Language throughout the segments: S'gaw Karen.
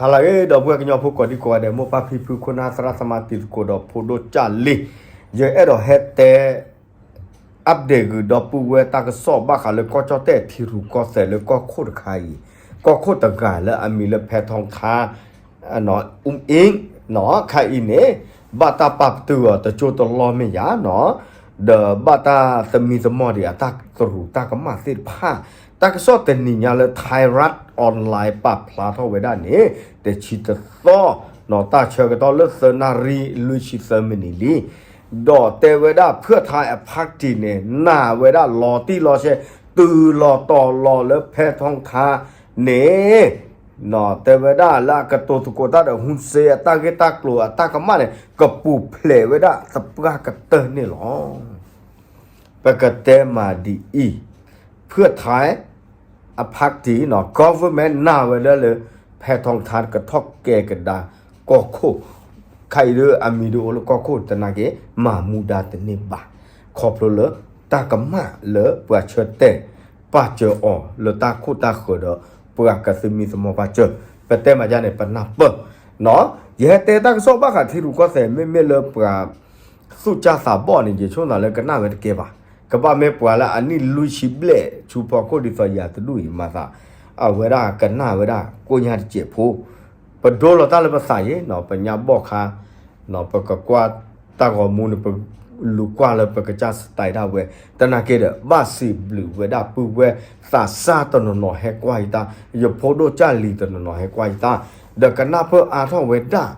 ဟါလၢအဂ့ၤ ဒီပုၢ်ဝဲၢ်ကညီဖိကိးဒံကိးဂၤဒဲး မိၢ်ပၢ်ဖံဖု ခိၣ်နၢ်သရၣ်သမါ တံၤသကိးဒီးဖိဒိၣ်ကၢ်လံ, ယအဲၣ်ဒိးဟဲတဲ update ဂုာ်ဒီပုၢ်ဝဲၢ်တၢ်ကစီၣ်ဘၣ်ဃးလၢကီၢ်ကၠီၣ်တဲၣ်ထံရူၢ်ကီၢ်သဲးလၢကီၢ်ခိၣ်တခါအံၤ, ကီၢ်ခိၣ်တဂၤလၢအမံၤလၢဖဲထီထါ အူအ့ၣ် ခါအံၤန့ၣ် ဘၣ်တၢ်ပာ်ပတုာ်အီၤတကၠိတလီၢ်မ့ၢ်ယါနီၤ, ဒီးဘၣ်တၢ်သမံသမိးဒံးအတၢ်သရူးတၢ်ကမၣ်သ့ၣ်တဖၣ်, တၢ်ကစီၣ်တနံၤညါလၢ Thairath Online ပာ်ဖျါထီၣ်ဝဲဒၣ်န့ၣ် တဆံတသီ နီၤ တၢ်ဆၢကတီၢ်လၢသၢနၣ်ရံၣ်လွံၢ်ဆံသၢမံးနံးလံ, ဒီးတဲဝဲဒၣ်ဖုၣ်ထါအ party န့ၣ် နာ်ဝဲဒၣ်လီၤတံၢ်လီၤဆဲး တုၤလီၤတီၤလီၤလၢဖဲထီထါန့ၣ် တဲဝဲဒၣ်လၢအကတိၤသကိးတၢ်ဒီး ဟူစ့ အတၢ်ဂ့ၢ်တၢ်ကျိၤအတၢ်ကမၣ်န့ၣ် ကပူၤဖျဲးဝဲဒၣ်သပှၢ်ကတၢၢ်န့ၣ်လီၤ. ပကတဲမးဒ်အံၤ, ဖုၣ်ထါ အ party နီၤ government နာ်ဝဲဒၣ်လၢ ဖဲထီထါကထီၣ်ကဲကဒါကီၢ်ခိၣ်, ခါအံၤဒီးအမံၤဒုးအိၣ်လၢကီၢ်ခိၣ်သနာ်က့ မၤမူဒါတန့ၢ်ဘၣ်, ခီဖျိလၢတၢ်ကမၣ်လၢပှၤဆၢတဲာ် ပာ်စၢၤအီၤလၢတၢ်ခိၣ်တၢ်ဃၢၤဒီး ပှၤကသမံသမိးပာ်စၢၤ, ပတဲမးဒ်န့ၣ် ပနၢ်ပၢၢ် နီၤ, ယဟဲတဲတၢ်ကစီၣ်ဘၣ်ဃးထံရူၢ်ကီၢ်သဲး မ့မ့ၢ်လၢပှၤ သူၣ်ကၢ်သးဘီၣ်န့ၣ် ယဆိကမိၣ်လၢကနၣ်ဝဲတကဲဘၣ်, ကဘၣ်မ့ၢ်ပှၤလၢအနံၣ်လွံၢ်ဆံဘျဲၣ် ဆူဖီခိၣ်ဒ်သိးယၤတဒူၣ်အံၤမၤသး, အဝဲဒၣ်ကနၣ်ဝဲဒၣ်ကိၣ်ညါတစဲးဖိ, ပဒိလီၤတၢ်လၢပသးယဲနီၤ ပညါဘီၣ်ခါ ပကကွၢ်တၢ်ဂီၤမူန့ၣ် ပလူၤကွၢ်လၢပကစၢ် style ဒၣ်ဝဲ, သနာ်က့ဒီး ဘၣ်စံးဘျုးဝဲဒၣ်ပုၢ်ဝဲၢ်သးစၢ်တနီၤနီၤဟဲကွၢ်ယတၢ်, ယဖိဒိၣ်ကၢ်လံၤတနီၤနီၤဟဲကွၢ်ယတၢ်, ဒီးကနၢ်ပၢၢ်အါထီၣ်ဝဲဒၣ်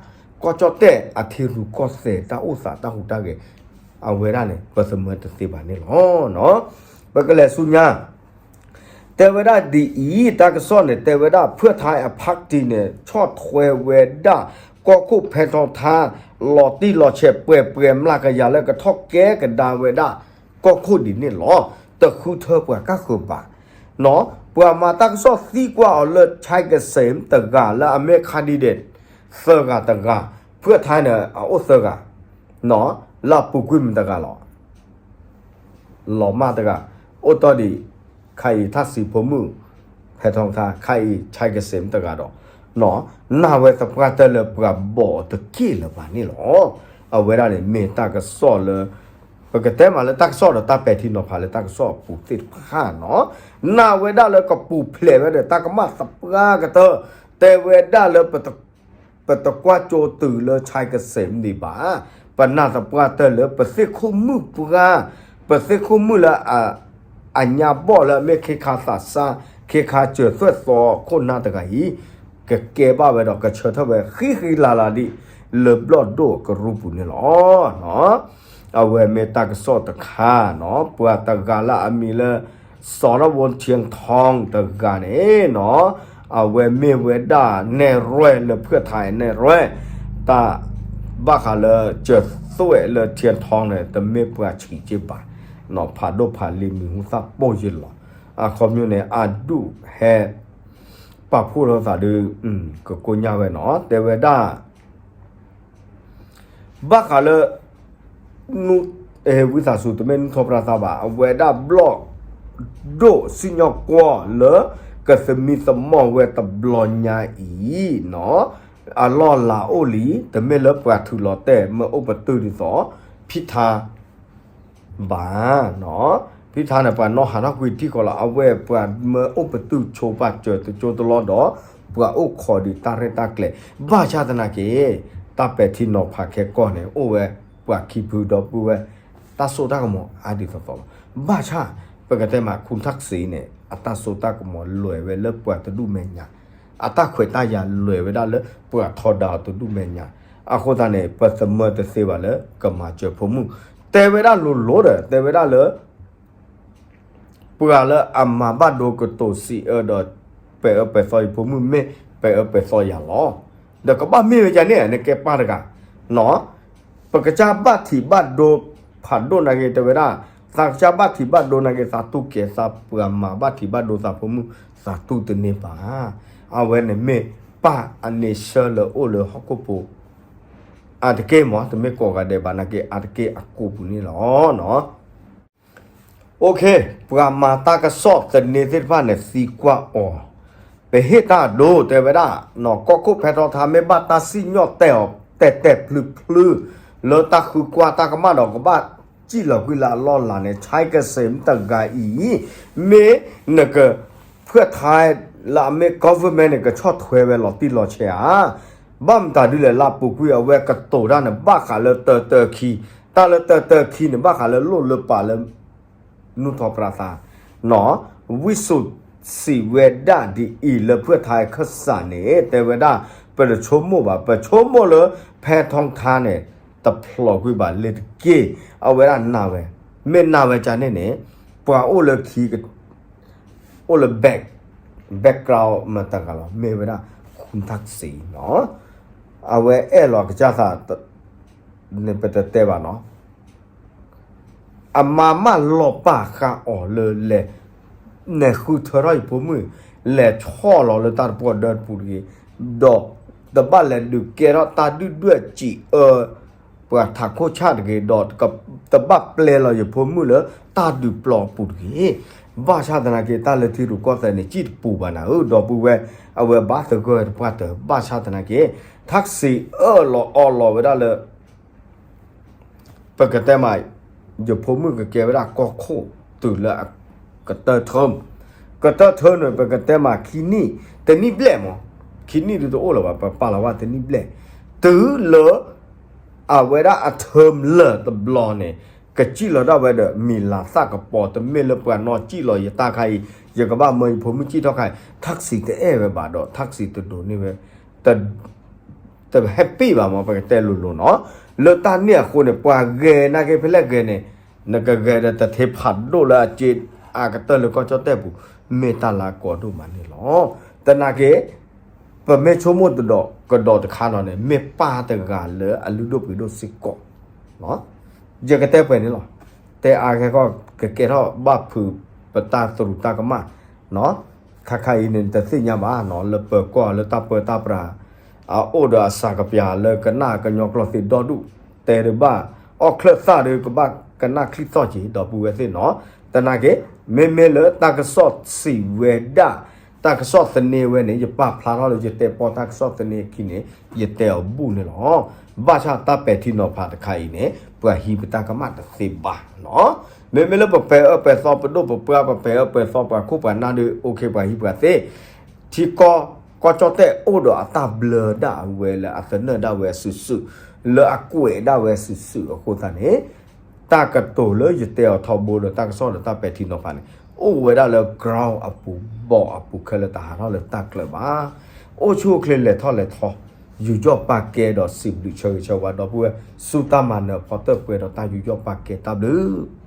ကီၢ်ကၠီၣ်တဲၣ်အထံရူၢ်ကီၢ်သဲးတၢ်အိၣ်သးတၢ်ဟူးတၢ်ဂဲၤ, အဝဲဒၣ်န့ၣ် ပသမၢတသ့ဘၣ်န့ၣ်လီၤ. ပကလဲၤဆူညါ တဲဝဲဒၣ်ဒ်အံၤ, တၢ်ကစီၣ်န့ၣ် တဲဝဲဒၣ်ဖုၣ်ထါအ party န့ၣ် ဆီၣ်ထွဲဝဲဒၣ် ကီၢ်ခိၣ်ဖဲထီထါ လီၤတံၢ်လီၤဆဲး ပှဲၤပှဲၤမျးကယၤလၢကထီၣ်ကဲကဒါဝဲဒၣ် ကီၢ်ခိၣ်ဒ်န့ၣ်လီၤ. တဃုထၢပှၤကၢ်ဃၢၤဘၣ် နီၤ, ပှၤမၤတၢ်ကစီၣ်သံကွၢ်အီၤလၢ Chiang Kai-shek တဂၤလၢအမ့ၢ် candidate သၢဂၤတဂၤ, ဖုၣ်ထါန့ၣ် အအိၣ်သၢဂၤ, နီၤ, လၢအပူၤကွံာ်မတဂၤလီၤ လီၤမၢ်တဂၤ, အိၣ်တီၢ်ဒံး ခါအံၤထၣ်စံးဖိမုၣ် ဖဲထီထါ ခါအံၤ Chiang Kai-shek မတဂၤဒီး နီၤ, နာ်ဝဲသပှၢ်တၢၢ်လၢပှၤဘီၣ်အီၤတက့ၢ်လၢၤဘၣ်န့ၣ်လီၤ. အဝဲဒၣ်န့ၣ် မ့ၢ်တၢ်ကစီၣ်လၢ ပကတဲမးလၢတၢ်ကစီၣ်ဒီးတၢ်ပဲာ်ထံနီၤဖးလၢတၢ်ကစီၣ်အပူၤသ့ၣ်တဖၣ်နီၤ, နာ်ဝဲဒၣ်လၢကပူၤဖျဲးဝဲဒီးတၢ်ကမၣ်သပှၢ်ကတၢၢ်, တဲဝဲဒၣ်လၢ ပတကွၢ်ကၠိတုၤလၢ Chiang Kai-shek ဒံးဘၣ်, ပနာ်သပှၢ်တၢၢ်လၢပသ့ၣ်ခိၣ်မုၣ်ပှၢ်, ပသ့ၣ်ခိၣ်မုၣ်လၢ အညါဘီၣ်လၢအမ့ၢ်ခ့ခါသးစၢ် ခ့ခါစၢၤသွဲၣ်သီခိၣ်နၢ်တဂၤအံၤ, ကကဲဘၣ်ဝဲဒီးကဆၢထၢၣ်ဝဲဃံဃံလၤလၤဒံး လၢဘျီၣ်ဒိၣ်ကရူၢ်ပူၤန့ၣ်လီၤ. အဝဲမ့ၢ်တၢ်ကစီၣ်တခါနီၤ, ပှၤတဂၤလၢအမံၤလၢ စီၤနၣ်ဝိၣ် ထံထီ တဂၤန့ၣ်နီၤ, အဝဲမ့ၢ်ဝဲဒၣ်နဲၣ်ရွဲၣ်လၢဖုၣ်ထါအနဲၣ်ရွဲၣ်, တၢ် ဘၣ်ဃးလၢစၢၤသွဲၣ်လၢထံထီန့ၣ် တမ့ၢ်ပှၤဆံးက့ဘၣ်, ဖးဒိၣ်ဖးလံၤမံၤဟူသၣ်ပိၢ်ယလီၤ, အခီပညီန့ၣ် အဒူၣ်ဟဲ ပာ်ဖှိၣ်ထီၣ်သးဒီး ကကိညၢ်ဝဲနီၤ, တဲဝဲဒၣ် ဘၣ်ဃးလၢ ဝံသးစူၤ တမ့ၢ်နူၢ်ထီၣ်ပြၢသးဘၣ်, အဝဲဒၣ်ဘျီၣ်ဒိၣ်စံၣ်ညီၣ်ကွီၢ်လၢ ကသမံသမိးဝဲတဘျီညါအံၤနီၤ, အလီၢ်လၤအိၣ်လံ, တမ့ၢ်လၢပှၤထုးလီၤတဲာ် မ့ၢ်အိၣ်ပတုာ်ဒ်သိး ဖံထါ ဘၣ်နီၤ, ဖံထါန့ၣ် ပှၤနီၣ်ဟးထီၣ်ကွံာ်ထံၣ်ဃီလီၤ, အဝဲပှၤမၢအိၣ်ပတုာ်ဆိပာ်စၢၤတကၠိတလီၢ်ဒီး ပှၤအိၣ်ခိးဒံးတၢ်ရဲၣ်တၢ်ကျဲၤ, ဘၣ်ဆၣ်သနာ်က့ တၢ်ပဲာ်ထံနီၤဖးခဲကီၢ်န့ၣ် အိၣ်ဝဲပှၤခံဖုဒီပုၢ်ဝဲၢ် တၢ်စိတၢ်ကမီၤအါဒ်သိးသိးလီၤ, ဘၣ်ဆၣ် ပကတဲမး ခူၣ်ထၣ်စ့န့ၣ် အတၢ်စိတၢ်ကမီၤလဲၤဝဲလၢပှၤတဒူၣ်မဲာ်ညါ, အတၢ်ခွဲးတၢ်ယာ်လဲၤဝဲဒၣ်လၢပှၤထီဒါအီၤတဒူၣ်မဲာ်ညါ, အဃိသတးန့ၣ် ပသမၢတသ့ဘၣ်လၢ ကမၤစၢၤဖိမုၣ်, တဲဝဲဒၣ်လိၤလိၤဒီး တဲဝဲဒၣ်လၢ ပှၤလၢအမၤဘၣ်ဒိကတိၤစံးအၢဒီး ပဲာ်အၢပဲာ်သီယဖိမုၣ်မ့ၢ် ပဲာ်အၢပဲာ်သီယၤလီၤ, ဒီးကဘၣ်မ့ၢ်ဝဲဒ်န့ၣ် နကဲပၢ်တဂၤ, နီၤ, ပကစၢ်ဘၣ်ထံးဘၣ်ဒိဖးဒိၣ်နာ်က့ တဲဝဲဒၣ်, သးကစၢ်ဘၣ်ထံးဘၣ်ဒိနာ်က့ သးတူၢ်ကဲၤသး, ပှၤမၤဘၣ်ထံးဘၣ်ဒိသးဖိမုၣ် သးတူၢ်တန့ၢ်ဘၣ်, အဝဲန့ၣ်မ့ၢ်ပၢ်အန့ဆၢလၢအိၣ်လၢဟီၣ်ခိၣ်ဖိ အါတက့ၢ်မး တမ့ၢ်ကိးဂၤဒဲးဘၣ်နာ်က့ အါတက့ၢ်အကိာ်ပူၤန့ၣ်လီၤ. ပှၤမၤတၢ်ကစီၣ်သန့သ့ၣ်တဖၣ်န့ၣ် သံကွၢ်အီၤ, ပဟ့ၣ်တၢ်အဒိ တဲဝဲဒၣ်, ကီၢ်ခိၣ်ဖဲထီထါမ့ၢ်ဘၣ်တၢ်စံၣ်ညီၣ်တဲာ်အီၤ တဲာ်တဲာ်ဖျုးဖျုး လၢတၢ်ဃုကွၢ်တၢ်ကမၣ်ဒီး ကဘၣ်စံၣ်လီၤကွံာ်လၢအလီၢ်လၤန့ၣ် ဆဲးကစ့းမတဂၤအံၤ မ့ၢ်နက ဖၢၣ်ထါ လၢအမ့ၢ် government န့ၣ် ကဆီၣ်ထွဲဝဲလီၤတံၢ်လီၤဆဲးဧါ. ဘၣ်မတၤဒ်လဲၣ် လၢအပူၤကွံာ်အဝဲကတိၤတၢ်န့ၣ် ဘၣ်ဃးလၢတၢတၢခံ, တၢ်လၢတၢတၢခံန့ၣ် ဘၣ်ဃးလၢလိၣ်လၢပာ်လၢ နူၢ်ထီပြသး ဝံစိာ်စံးဝဲဒၣ်ဒ်အံၤ လၢဖၢၣ်ထါခၢၣ်စးန့ၣ် တဲဝဲဒၣ် ပတဆိကမိၣ်ဘၣ်, ပဆိကမိၣ်လၢ ဖဲထီထါန့ၣ် တဖျိးကွံာ်ဘၣ်လၢတက့ၢ်. အဝဲဒၣ်နာ်ဝဲ, မ့ၢ်နာ်ဝဲကန့ၣ်န့ၣ် ပှၤအိၣ်လၢခံ အိၣ်လၢ back, background မတၤတဂၤလဲၣ်, မ့ၢ်ဝဲဒၣ် ခူထၣ်စံးနီၤ, အဝဲအဲၣ်လီၤကစၢ်သး န့ၣ်ပတတဲဘၣ်နီၤ, အမါမၢလီၤပာ်ဃာ်အီၤလၢလဲၤ နဲၣ်ဃုထၢထီၣ်ယဖိမုၣ်, လဲၤဆီၣ်လီၤလၢတၢ်တပှီၢ်ဒၢတပူၤတဂ့ၤ, ဒီးတဘၣ်လဲၤဒုးကဲထီၣ်တၢ်ဒုၣ်ဒွဲၣ်စံးအၢ ပှၤထးခိၣ်ဆၣ်တဂ့ၤ, ဒီးတဘၣ်ပျဲလီၤယဖိမုၣ်လၢတၢ်ဒုးပျီအပူၤတဂ့ၤ. ဘၣ်ဆၣ်သနာ်က့ တၢ်လၢထံရူၢ်ကီၢ်သဲးန့ၣ် စံၣ်တပူၤဘၣ်နၤဧၢ, ဒီပုၢ်ဝဲၢ်, အဝဲဘၣ်သဂၢၢ်တပှၢ်တၢၢ်, ဘၣ်ဆၣ်သနာ်က့ ထၣ်စံးအၢၣ်လီၤအီလီၤဝဲဒၣ်လၢ ပကတဲမး, ယဖိမုၣ်ကကဲဝဲဒၣ်ကီၢ်ခိၣ်တုၤလၢ ကတၢၢ်ထၢၣ်, ကတၢၢ်ထၢၣ်န့ၣ် ပကတဲမးခံနံၣ်, တနံၣ်ဘျဲၣ်မး, ခံနံၣ်ဒုးတအိၣ်လၢၤဘၣ်, ပပာ်လီၤဝဲတနံၣ်ဘျဲၣ်, တုၤလၢ အဝဲဒၣ်အထၢၣ်လၢာ်တဘျီန့ၣ် ကစံၣ်လီၤဒၣ်ဝဲဒီးမံၤလၤသၣ်ကပီၤ, တမ့ၢ်လၢပှၤနီၢ်စံၣ်လီၤယတၢ်ခါအံၤ, ယကဘၣ်မၢယဖိမုၣ်စံၣ်ထီၣ်ခါအံၤ, ထၣ်စံးတအဲၣ်ဝဲဘၣ်ဒီး ထၣ်စံးတဒိးန့ၢ်ဝဲ တ happy ဘၣ်မး, ပကတဲလိၤလိၤနီၤ, လၢတၢ်န့ၣ်အဃိန့ၣ် ပှၤဂဲၤနာ်က့ဖဲလဲၣ်ဂဲၤန့ၣ်, နကဂဲၤဒီးတထ့ဖးဒိၣ်လၢအက့ အကတၢၢ်လၢကီၢ်ကၠီၣ်တဲၣ်ပူၤ, မ့ၢ်တၢ်လၢအကီဒိၣ်မးန့ၣ်လီၤ. သနာ်က့ ပမ့ၢ်ဆိကမိၣ်တဒီးကဒီးတခါဒီးန့ၣ် မ့ၢ်ပၢ်တဂၤလၢအလုၢ်ဒိၣ်ပှ့ၤဒိၣ်စ့ၢ်ကီး ယကတဲပှဲၤန့ၣ်လီၤ. တဲအါဂဲကီၢ် ကကဲထီၣ်ဘၣ်ဖုးပတၢ်သရူးတၢ်ကမၣ်, ခါခါအံၤန့ၣ် တသ့ၣ်ညါဘၣ်နီၤ, လၢပၢၤကီၢ်လၢတၢ်ပၢတၢ်ပြး အအိၣ်ဒီးအစှၤကပျၢ်လၢကနၣ်ကညီကျိာ်သ့ၣ်ဒီဒူၣ်, တဲဒုးဘၣ် အီၣ်ချၢၣ်သၣ်ဒီးကဘၣ်ကနၣ်ချံသီၣ်က့ၤ ဒီပုၢ်ဝဲၢ်သ့ၣ်နီၤ. သနာ်က့ မ့မ့ၢ်လၢတၢ်ကစီၣ်စံးဝဲဒၣ်, တၢ်ကစီၣ်သန့ဝဲန့ၣ် ယပာ်ဖျါထီၣ်လၢယတဲပီၢ်တၢ်ကစီၣ်သန့အခံန့ၣ် ယတဲအီၤဘူၣ်န့ၣ်လီၤ. ဘၣ်ဆၣ်တၢ်ပဲာ်ထံနီၤဖးတခါအံၤန့ၣ် ပှၤဟံးပတၢ်ကမၣ်တသ့ဘၣ်နီၤ. မ့မ့ၢ်လၢပပဲာ်အၢပဲာ်သီပဒိၣ်ပပှၢ် ပပဲာ်အၢပဲာ်သီပှၤခိၣ်ပှၤနၢ်ဒီး အိၣ်ခ့ ပှၤဟံးပှၤသ့ ထံကီၢ် ကီၢ်ကၠီၣ်တဲၣ်အိၣ်ဒီးအတၢ်ဘျၢဒၣ်ဝဲလၢ အသနၢၣ်ဒၣ်ဝဲစုာ်စုာ်, လၢအကွဲးဒၣ်ဝဲစုာ်စုာ်အဃိသတးန့ၣ်, တၢ်ကတိၤလၢယတဲအီၤထီဘိဒီးတၢ်ကစီၣ်ဒီးတၢ်ပဲာ်ထံနီၤဖးန့ၣ် အိၣ်ဝဲဒၣ်လၢ ground အပူၤ ဘီၣ်အပူၤခဲလၢာ် တဟးထီၣ်လၢတၢ်ကျၢၤဘၣ်. အိၣ်ဆူၣ်အိၣ်ချ့လဲၤထီၣ်လဲၤထီ, ယူးယီၣ်ပာ်ကဲဒီးစံးဘျုးဆၢဂ့ၤဆၢဝါ ဒီပုၢ်ဝဲၢ် ဆူတၢ်မၤနၢၤအဖီတၢၢ်ပှဲၤဒီးတၢ်ယူးယီၣ်ပာ်ကဲ တၢ်ဘျုး